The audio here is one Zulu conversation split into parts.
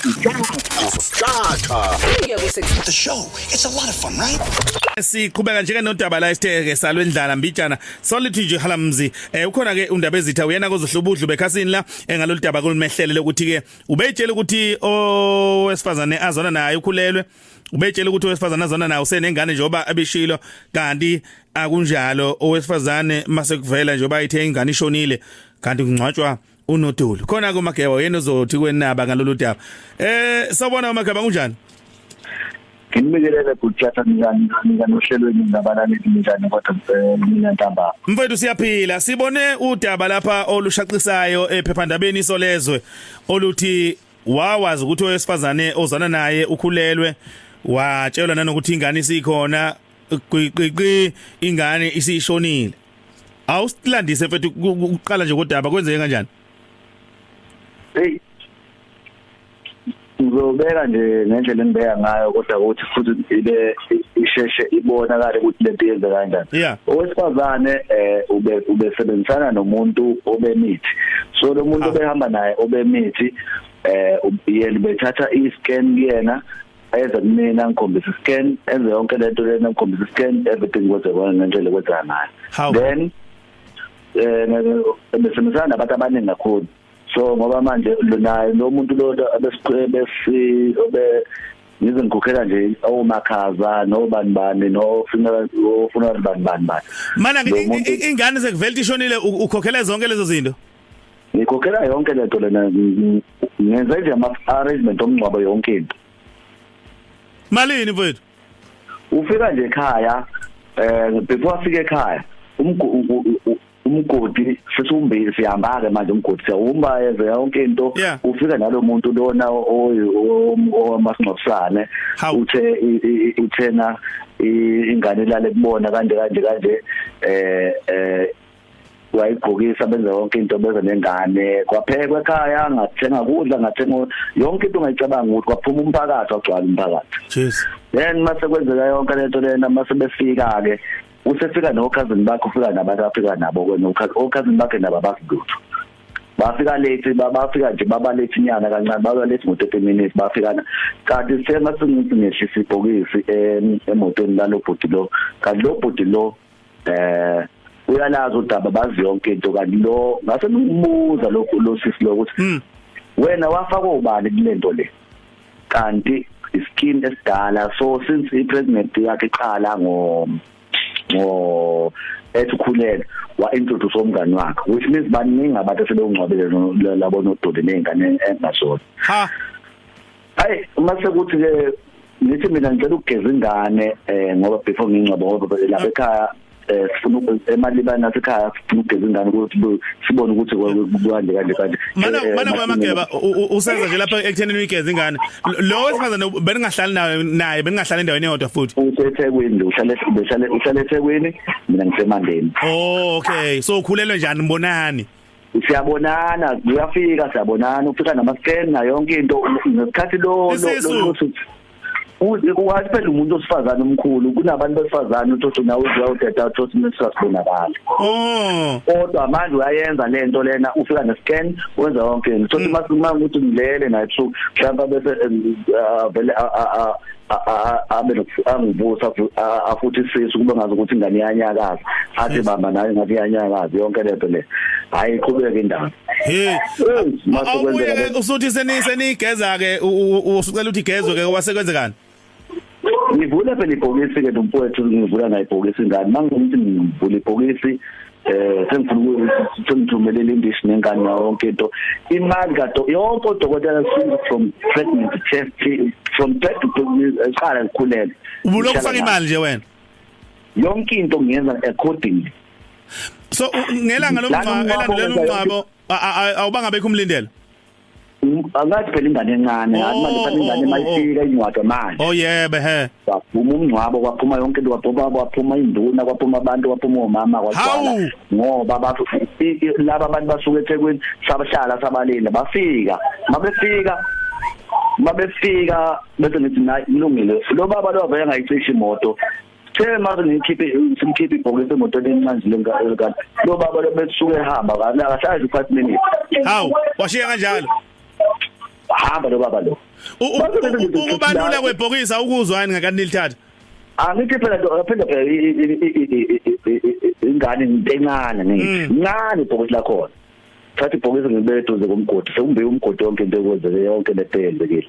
Start The show. It's a lot of fun, right? Siqhubeka njeke nodaba la esitheke salwendlala mbijana solithi nje halamzi. Ukhona ke undaba ezitha uyena kozohlubudlu bekhasini la ngalolu daba kolumehlele lokuthi ke ubeyitshela ukuthi owesifazane azona naye ukhulelwe, ubeyitshela ukuthi owesifazane azona naye usenengane njengoba abishilo, kanti akunjalo. Owesifazane mase kuvela njengoba ithe ingane ishonile, kanti kungcwatshwa unoduli. Khona ke uMageba yena uzothi kwenaba ngalolu daba. Sawubona uMageba, kunjani? Nginikelele bhuthatha, njani njani ohlelweni ngabalaleli, njani kodwa mina ntambama? Mfowethu, siyaphila. Sibone udaba lapha olushaqisayo ephephandabeni isolezwe oluthi wawazi ukuthi owesifazane ozana naye ukhulelwe, watshelwa nanokuthi ingane isikhona, qiqiqi ingane isishonile. Awusilandise mfethu ukuqala nje kodaba, kwenzeke kanjani? Hey, ngizobeka nje ngendlela engibeka ngayo, kodwa ukuthi futhi ibe isheshe ibonakale ukuthi lento yenze kanjani. Owesifazane ube ubesebenzisana nomuntu obemithi, so lo muntu obehamba naye obemithi yena bethatha i-scan kuyena, eze kumina ngikhombisa iscan, enze yonke lento lena, ngikhombisa iscan, everything kwenzeka ngendlela ekwenzeka ngayo. Then besebenzisana nabantu abaningi kakhulu, so ngoba manje naye lo muntu lo besi obe ngize ngikhokhela nje omakhaza nobani bani no funeral, funeral bani bani bani. Mana ingane sekuvela ishonile, ukhokhela zonke lezo zinto? Ngikhokhela yonke lento lena, ngenze nje ama arrangement omngcwabo, yonke into. Malini, mfowethu? Ufika nje ekhaya, before afike ekhaya umgodi sesiwumbili, sihamba ke manje umgodi siyawumba, yenze yonke into. Ufika nalo muntu lona owamasingcwabisane, uthe uthena ingane ilale kubona kanje kanje kanje, wayigqokisa, benza yonke into, beza nengane, kwaphekwa ekhaya, ngathenga kudla, ngathenga yonke into ongayicabanga ukuthi kwaphuma umphakathi, wagcwala umphakathi. Jeez. Then mase kwenzeka yonke lento lena, mase befika ke, usefika no cousin bakhe, ufika nabantu afika nabo ke, no cousin bakhe nabo abasilutho, bafika late, bafika nje baba late inyana kancane, baba late ngo 30 minutes bafika. Kanti sema singithi ngehlisa ibhokisi emotweni lalo bhuti lo, kanti lo bhuti lo uyalazi udaba, bazi yonke into. Kanti lo ngase ngimbuza lokhu lo sisi lo ukuthi wena wafaka ubani kulento le? Kanti iskin esidala, so since ipresident yakhe iqala ngo ethi ukhulele, wa introduce umngani wakhe, which means baningi abantu asebewungcwabile labo nodoli nezingane engazona. Ha. Hayi, uma sekuthi ke ngithi mina ngicela ukugeza ingane ngoba before ngingcwaba, ngoba lapha ekhaya sifuna emalibana nasekhaya, sifuna ukugeza ingane ukuthi sibone ukuthi kanje kanje kanje. Mana Mageba, usenza nje lapha ekuthenini uyigeza ingane, lo wesifazane beningahlali naye, beningahlali endaweni eyodwa futhi? UseThekwini, uhlale behlale uhlale eThekwini, mina ngisemandeni. Oh, okay, so ukhulelwe njani, mbonani? Siyabonana, uyafika siyabonana, ufika nama scan na yonke into ngesikhathi lo lo wathi phela umuntu osifazane omkhulu kunabantu besifazane, uthi nawe uzawudeda, uthi nesasibonakala. Kodwa manje uyayenza lento lena, ufika nescan, wenza yonke into, sothi masuma ukuthi ngilele naye ebusuku mhlawumbe, bese vele abe angivusa afuthi isisu, kube ngazi ukuthi ingane iyanyakaza, athi bamba nayo ngathi iyanyakaza, yonke lento le. Hayi, iqhubeke indaba. Hey, awubuye usuthi senigeza ke, usucela ukuthi igezwe ke, wasekwenzekani? Ngivula phela ibhokisi ke nomfowethu, ngivula naye ibhokisi ingane, mangithi ngivula ibhokisi sengifuna ukuthi sengithumelele indishi nengane yonke into, imali kado yonke, odokotela from pregnancy test, from pregnancy eqala ngikhulele. Ubulokhu ufaka imali nje wena? Yonke into ngiyenza accordingly. So ngelanga lomngcwabo, elandulela umngcwabo, awubanga bekho umlindelo? Angathi phela ingane encane, athi manje phela ingane mayifika incwadi manje. Oh yebo, he. Kwaphuma umngcwabo, kwaphuma yonke into, kwaphuma induna, kwaphuma abantu, kwaphuma omama, kwagcwala ngoba bathu laba abantu basuka eThekwini, sabahlala sabalinda, bafika, mabefika bese ngithi nayi kulungile. Lo baba lo vele ngayicisha imoto, the mase ngikhiphe, simkhiphe ibhokisi emotweni encane le kanti lo baba lo besuke ehamba kahle akahlali 5 minutes. Hawu, washiya kanjalo? Hamba lo baba lo. Ukubalula kwebhokisi awukuzwa yini ngakani nilithatha? Angithi phela phela phela ingane into encane ngithi ncane ibhokisi lakhona. Thatha ibhokisi ngibeke eduze komgodi, sekumbiwe umgodi yonke into ekwenzeke yonke lento eyenzekile.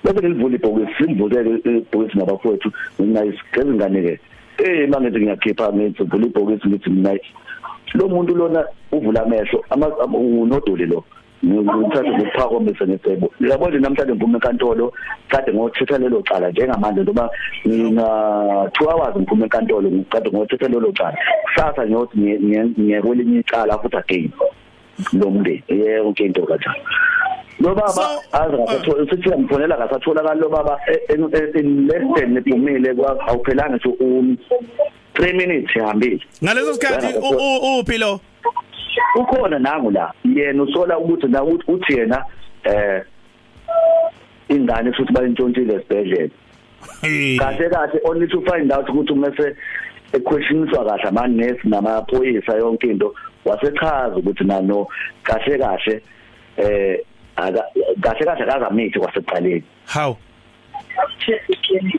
Bese ngilivula ibhokisi, simvuleke ibhokisi nabafowethu, mina isigeza ingane ke. Mangithi ngiyakhipha ngithi vula ibhokisi ngithi mina lo muntu lona uvula amehlo unodoli lo. Ngithatha ngokuphakamise ngecebo. Uyabona nje namhlanje ngiphume enkantolo kade ngothetha lelo cala njengamanje njengoba ngina 2 hours ngiphume enkantolo ngikade ngothetha lelo cala. Kusasa ngiyothi ngiye kwelinye icala futhi again. Lo mndeni yonke into kanjalo. Lo baba aze ngathola sithi uyamfonela ngasatholakala lo baba in less than ephumile awuphelanga nje 3 minutes ihambile. Ngaleso sikhathi uphi lo? Ukhona nangu la. Yena usola ukuthi na uthi yena ingane futhi bayintshontshile esibhedlela. Kahle kahle only to find out ukuthi umese equestioniswa kahle amanesi namaphoyisa yonke into, wasechaza ukuthi nano kahle kahle kahle kahle akazamithi kwasekuqaleni. How?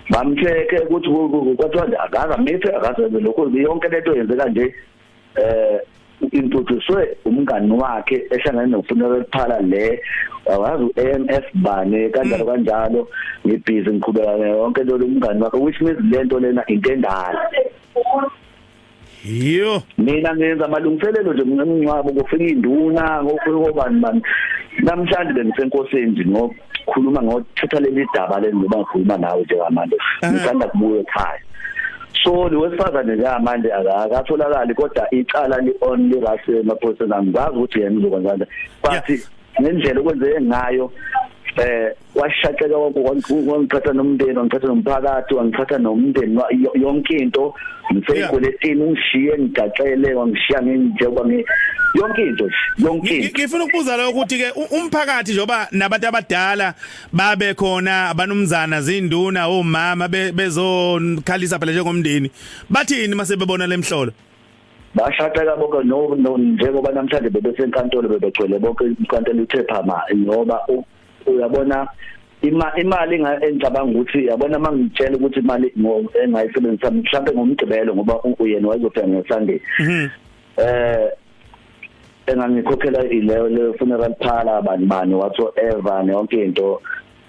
Bamcheke ukuthi kwathiwa akazamithi akazenze lokho yonke lento yenzeka nje. Introducwe umngani wakhe ehlangene nofuneral parlor le wazi uAMF bane kanjalo kanjalo, ngibhizi ngiqhubeka yonke lo umngani wakhe, which means lento lena into endala. Yiyo mina ngenza amalungiselelo nje ngomngcwabo, kufika induna ngofika obani bani. Namhlanje bengisenkosini nje ngokukhuluma ngothetha leli daba leli ngoba ngikhuluma nawe njengamanje ngisanda kubuya ekhaya. So lo wesifazane njengamanje akatholakali kodwa icala li on li rush emaphoyiseni. Angazi ukuthi yena uzokwenza kanjani, but ngendlela okwenzeke ngayo washaqeka wonke, wangithatha nomndeni, wangithatha nomphakathi, wangithatha nomndeni, yonke into ngiseyikweletini, ungishiye ngigaxele, wangishiya njengoba yonke into yonke into. Ngifuna ukubuza lo ukuthi ke umphakathi njengoba nabantu abadala babe khona abanumzana zinduna omama bezokhalisa phela njengomndeni, bathini mase bebona lemhlolo? Bashaqeka bonke no njengoba namhlanje bebesenkantolo bebegcwele bonke inkantolo ithe phama, ngoba uyabona imali engicabanga ukuthi yabona mangitshela ukuthi imali engayisebenzisa mhlawumbe ngomgqibelo ngoba uyena wayezofika ngeSunday. Engangikhokhela ile funeral parlor bani bani whatsoever yonke into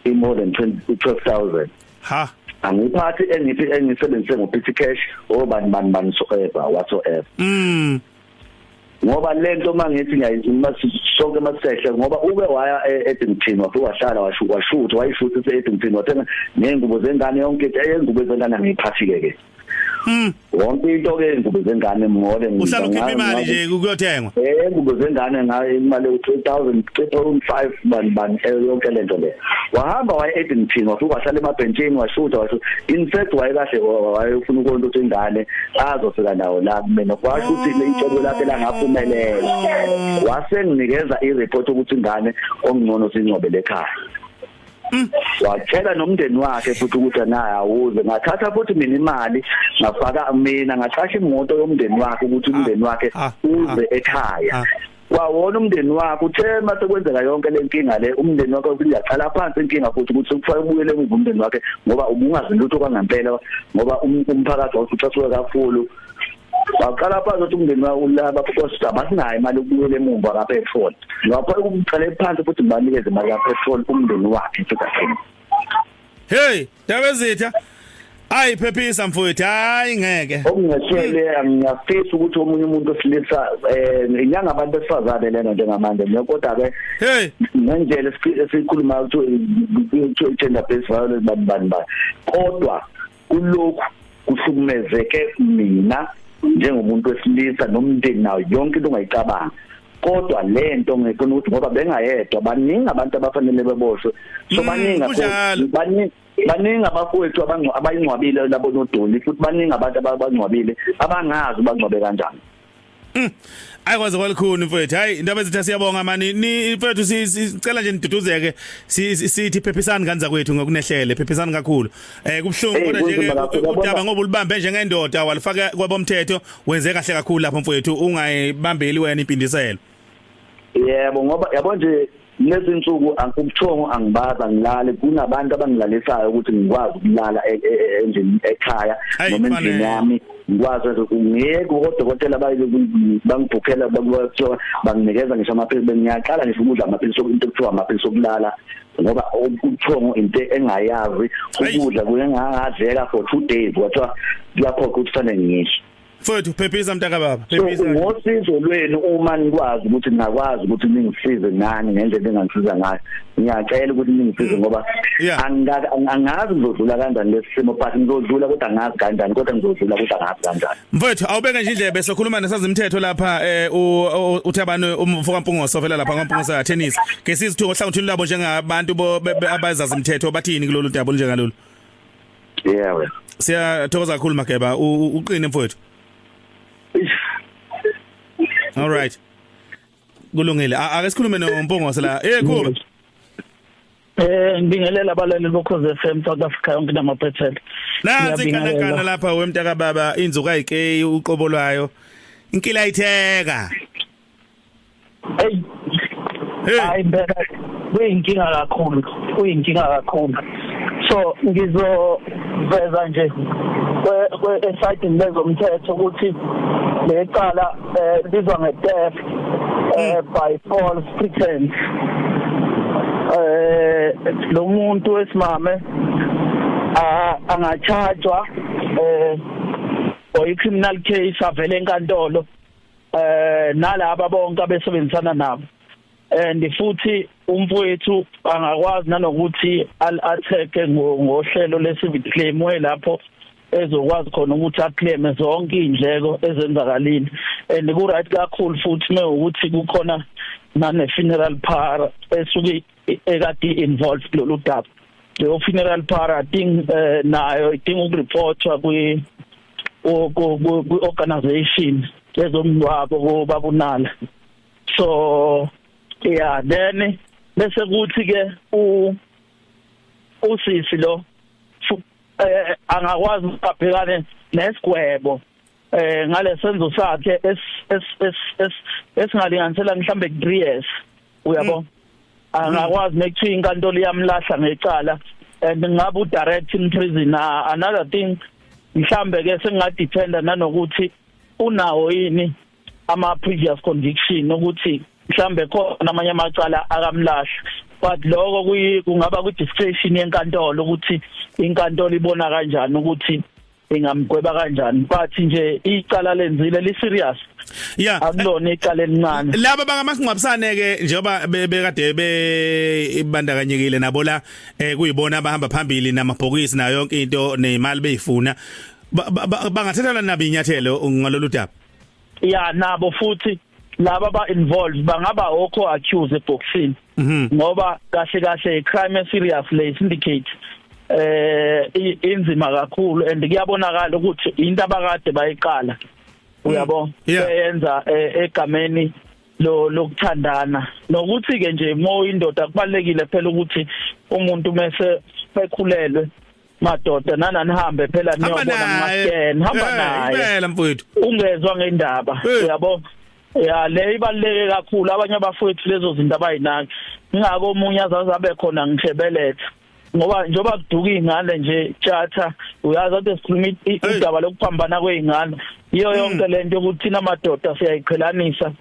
i more than 12,000. Ha, angiphathi engiphi engisebenzise ngo-petty cash obani bani bani soever whatsoever. Ngoba lento mangithi ngiyayizuma sonke masisehle ngoba ube waya eEdington wafika wahlala washutha wayishutha eEdington wathenga nezingubo zengane yonke ingubo zengane angiyiphathi ke. Wonke into ke ingubo zengane more uhlala ukhipha imali nje kuyothengwa. Ingubo zengane ngayo imali u3000 3.5 bani bani yonke lento le. Wahamba waya eEdington wafika wahlala emabhentshini washutha. In fact wayekahle wayefuna ukonto ukuthi ingane azofika nawo la kumina, kwasho ukuthi le icebo lakhe langaphumelela. Wasenginikeza ireport ukuthi ingane ongcono singcwabele ekhaya. Watshela nomndeni wakhe futhi ukuthi naye awuze. Ngathatha futhi mina imali ngafaka mina ngaqasha imoto yomndeni wakhe ukuthi umndeni wakhe uze ekhaya. Wawona umndeni wakhe uthe mase kwenzeka yonke lenkinga le umndeni wakhe uyaqala phansi inkinga futhi ukuthi kufanele ubuyele emuva umndeni wakhe ngoba ubungazi lutho kwangempela ngoba umphakathi wawucasuka kakhulu. Waqala phansi ukuthi umndeni wakhe ulaba because abasinayo imali ukubuyela emuva kapetrol. Ngapha ukuqale phansi futhi banikeze imali kapetrol umndeni wakhe futhi again. Hey, Ndabezitha. Ayi phephisa mfowethu, hayi ngeke. Okungehlele ngiyafisa ukuthi omunye umuntu osilisa inyanga abantu besifazane lena njengamanje kodwa ke hey ngendlela esikhuluma ukuthi gender based violence bani bani bani, kodwa kulokhu kuhlukumezeke mina njengomuntu wesilisa nomndeni nayo yonke into ongayicabanga. Kodwa lento ngifuna ukuthi ngoba bengayedwa baningi abantu abafanele beboshwe, so baningi baningi abafowethu abayingcwabile labo nodoli futhi baningi abantu abangcwabile abangazi bangcwabe kanjani. Ayikwazi kwalikhuni mfowethu. Hayi indaba ezitha siyabonga mani ni mfowethu, sicela nje niduduzeke, sithi phephisani kanza kwethu ngokunehlele, phephisani kakhulu. Kubhlungu kodwa nje udaba ngoba ulibambe njengendoda walifaka kwabomthetho, wenze kahle kakhulu lapho mfowethu, ungayibambeli wena impindiselo. Yebo, ngoba yabo nje Lezinsuku ubuthongo angibaza ngilale, kunabantu abangilalisayo ukuthi ngikwazi ukulala endlini ekhaya noma endlini yami, ngikwazi ngeke kodokotela bangibhukhela bakuthiwa banginikeza ngisho amaphilisi. Bengiyaqala ngisho ukudla amaphilisi, into ekuthiwa amaphilisi okulala, ngoba ubuthongo into engayazi, ukudla kuyengangadleka for 2 days, kwathiwa kuyaphoqa ukuthi fanele ngidle. Mfowethu phephisa mntaka baba, phephisa. Ngosizo lwenu uma nikwazi ukuthi ningakwazi ukuthi ningisize nani ngendlela engangisiza ngayo, ngiyacela ukuthi ningisize ngoba angazi ngizodlula kanjani lesi simo, but ngizodlula kodwa angazi kanjani, kodwa ngizodlula kodwa angazi kanjani. Mfowethu awubeke nje indlebe, sokhuluma nesazimthetho lapha uThabani umfo kaMpungoso ovela lapha kwaMpungoso ya tennis. Ke sizithu ngohlangothini lwabo njengabantu abazazimthetho bathini kulolu daba olunjengalolu. Yebo. Siyathokoza kakhulu Mageba, uqine mfowethu. All right. Kulungile. Ake sikhulume noMpungoso la. Eh Khuba. Ngibingelela abalaleli boKhozi FM South Africa yonke namaphethelo. Nansi inkankana lapha wemntaka baba, inzuka ayikeyi uqobo lwayo. Inkila ayitheka. Hey. Hayi impela kuyinkinga kakhulu, kuyinkinga kakhulu. So ngizoveza nje kwe esayidini lezomthetho ukuthi lecala libizwa nge-theft by false pretense. Lo muntu wesimame angachajwa for criminal case avele enkantolo nalaba bonke abesebenzisana nabo, and futhi umfowethu angakwazi nanokuthi al-attack ngohlelo le-civil claim lapho ezokwazi khona ukuthi aclaim zonke indleko ezenzakalile. And ku right kakhulu futhi mewukuthi kukhona nane funeral parlor esuke ekade involved kulolu daba. Leyo funeral parlor thing nayo idinga ukureportwa kwi organization ezomngcwabo kobabunala. So yeah, then bese kuthi ke usisi lo angakwazi ukubhekana nesigwebo ngalesenzo sakhe esingalinganisela mhlambe 3 years, uyabo. Angakwazi nekuthiwa inkantolo iyamlahla ngecala and ngabe u direct in prison. Another thing mhlambe ke sengingadependa nanokuthi unawo yini ama previous conviction, ukuthi mhlambe khona amanye amacala akamlahla, but lokho kungaba ku discretion yenkantolo ukuthi inkantolo ibona kanjani ukuthi ingamgweba kanjani, but nje icala lenzile li serious. Yeah, akulona icala elincane. Laba bangamasingcwabisane ke njengoba bekade bebandakanyekile nabo la kuyibona abahamba phambili namabhokisi nayo yonke into nezimali beyifuna, bangathathelana nabo inyathelo ngalolu daba. Yeah, nabo futhi laba ba involved bangaba okho accused eboxini, ngoba kahle kahle crime serious le syndicate inzima kakhulu and kuyabonakala ukuthi into abakade bayiqala, uyabo, beyenza egameni lo lokuthandana. Nokuthi ke nje mo indoda kubalekile phela ukuthi umuntu mase bekhulelwe madoda nananihambe phela niyobona ngascan, hamba naye impela mfowethu, ungezwa ngendaba, uyabo. Ya le ibaluleke kakhulu, abanye abafowethu lezo zinto abayinaki, ngingako omunye azabe khona ngishebeletha ngoba njoba kuduka ingane nje tjatha, uyazi ade sikhuluma indaba lokuphambana kweingane, iyo yonke lento ukuthi thina madoda siyayiqhelanisa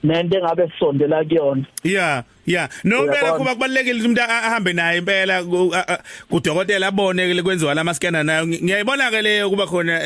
nento engabe sisondela kuyona. Yeah, yeah. No impela kuba kubalekile ukuthi umuntu ahambe naye impela kudokotela abone kwenziwa lama scanner nayo. Ngiyayibona ke leyo kuba khona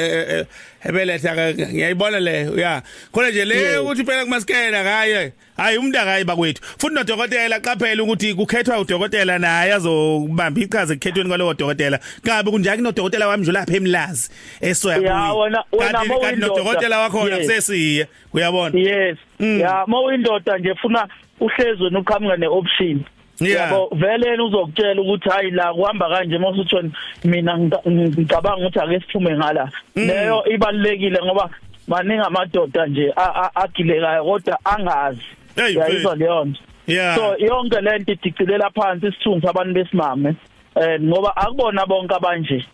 ebeletha, ngiyayibona leyo. Yeah. Khona nje le ukuthi impela kuma scanner ngaye. Hayi umuntu akayi bakwethu. Futhi nodokotela qaphela ukuthi kukhethwa udokotela naye azobamba iqhaza ekukhethweni kwalowo dokotela. Kabe kunjani kunodokotela wami nje lapha eMlazi esoya kuyi. Yeah, wena nodokotela wakhona kusesiye. Uyabona? Yes. Yeah, mawindoda nje funa uhlezwe noqhamuka neoption. Yabo vele yena uzokutshela ukuthi hayi la kuhamba kanje, mawusuthi mina ngicabanga ukuthi ake siphume ngala. Leyo ibalekile ngoba maningi amadoda nje agilekayo kodwa angazi. Uyayizwa leyo nto. So yonke lento idicilela phansi isithunzi abantu besimame ngoba akubona bonke abanje,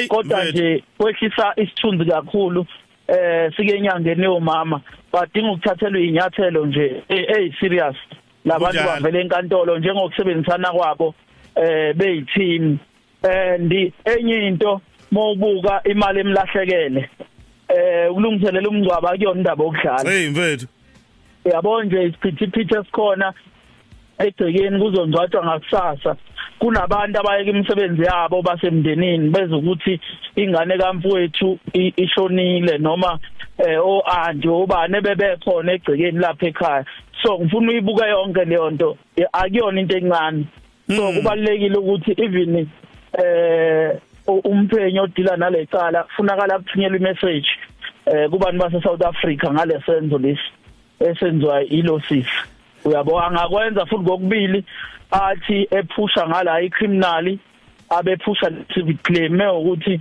kodwa nje kwehlisa isithunzi kakhulu. Sike enyangeni yomama badinga ukuthathelwa inyathelo nje ey serious. Labantu bavele enkantolo njengokusebenzisana kwabo beyiteam. And enye into, mawubuka imali emlahlekele ukulungiselela umngcwabo, akuyona indaba yokudlala. Hey mfethu. Yabo nje isiphithiphithi esikhona egcekeni, kuzongcwatshwa ngakusasa, kunabantu abayeka imisebenzi yabo basemndenini bezokuthi ingane kamfowethu ishonile, noma o auntie, obani bebekhona egcekeni lapha ekhaya. So ngifuna uyibuka yonke leyo nto, akuyona into encane. So kubalekile ukuthi even umphenyo odila nalecala kufunakala kuthunyelwa imessage kubantu base South Africa ngalesenzo lesi esenziwa ilosisi. Uyabo, angakwenza futhi kokubili, athi ephusha ngala icriminal, abephusha civic claim ukuthi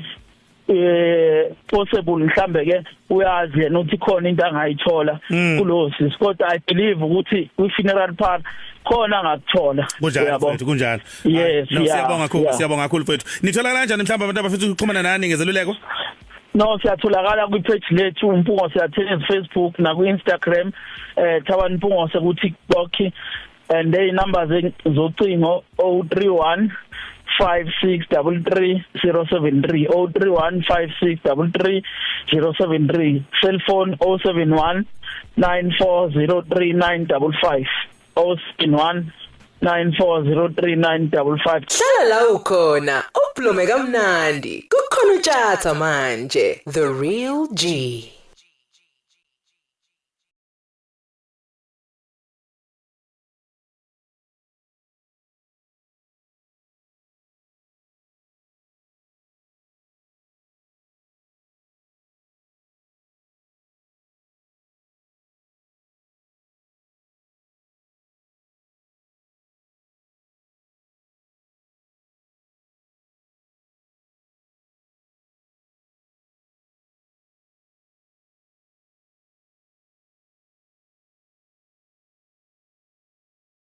possible mhlambe ke uyazi yena ukuthi khona into angayithola kulo sisi, kodwa I believe ukuthi kwi funeral parlor khona angakuthola. Kunjalo mfethu, kunjalo. Yes. No, siyabonga kakhulu, siyabonga kakhulu mfethu. Nitholakala kanjani mhlawumbe abantu abafisa ukuxhumana nani ngezeluleko? No, siyatholakala kwi-page lethu Mpungose Attorneys, Facebook na ku-Instagram, Thabani Mpungose ku TikTok, and the numbers zocingo 031 5633 073, 031 5633 073, cell phone 071 9403955, 071 9403955. Hlala la ukhona, ublome kamnandi. Kukhona uTshatha manje, The Real G.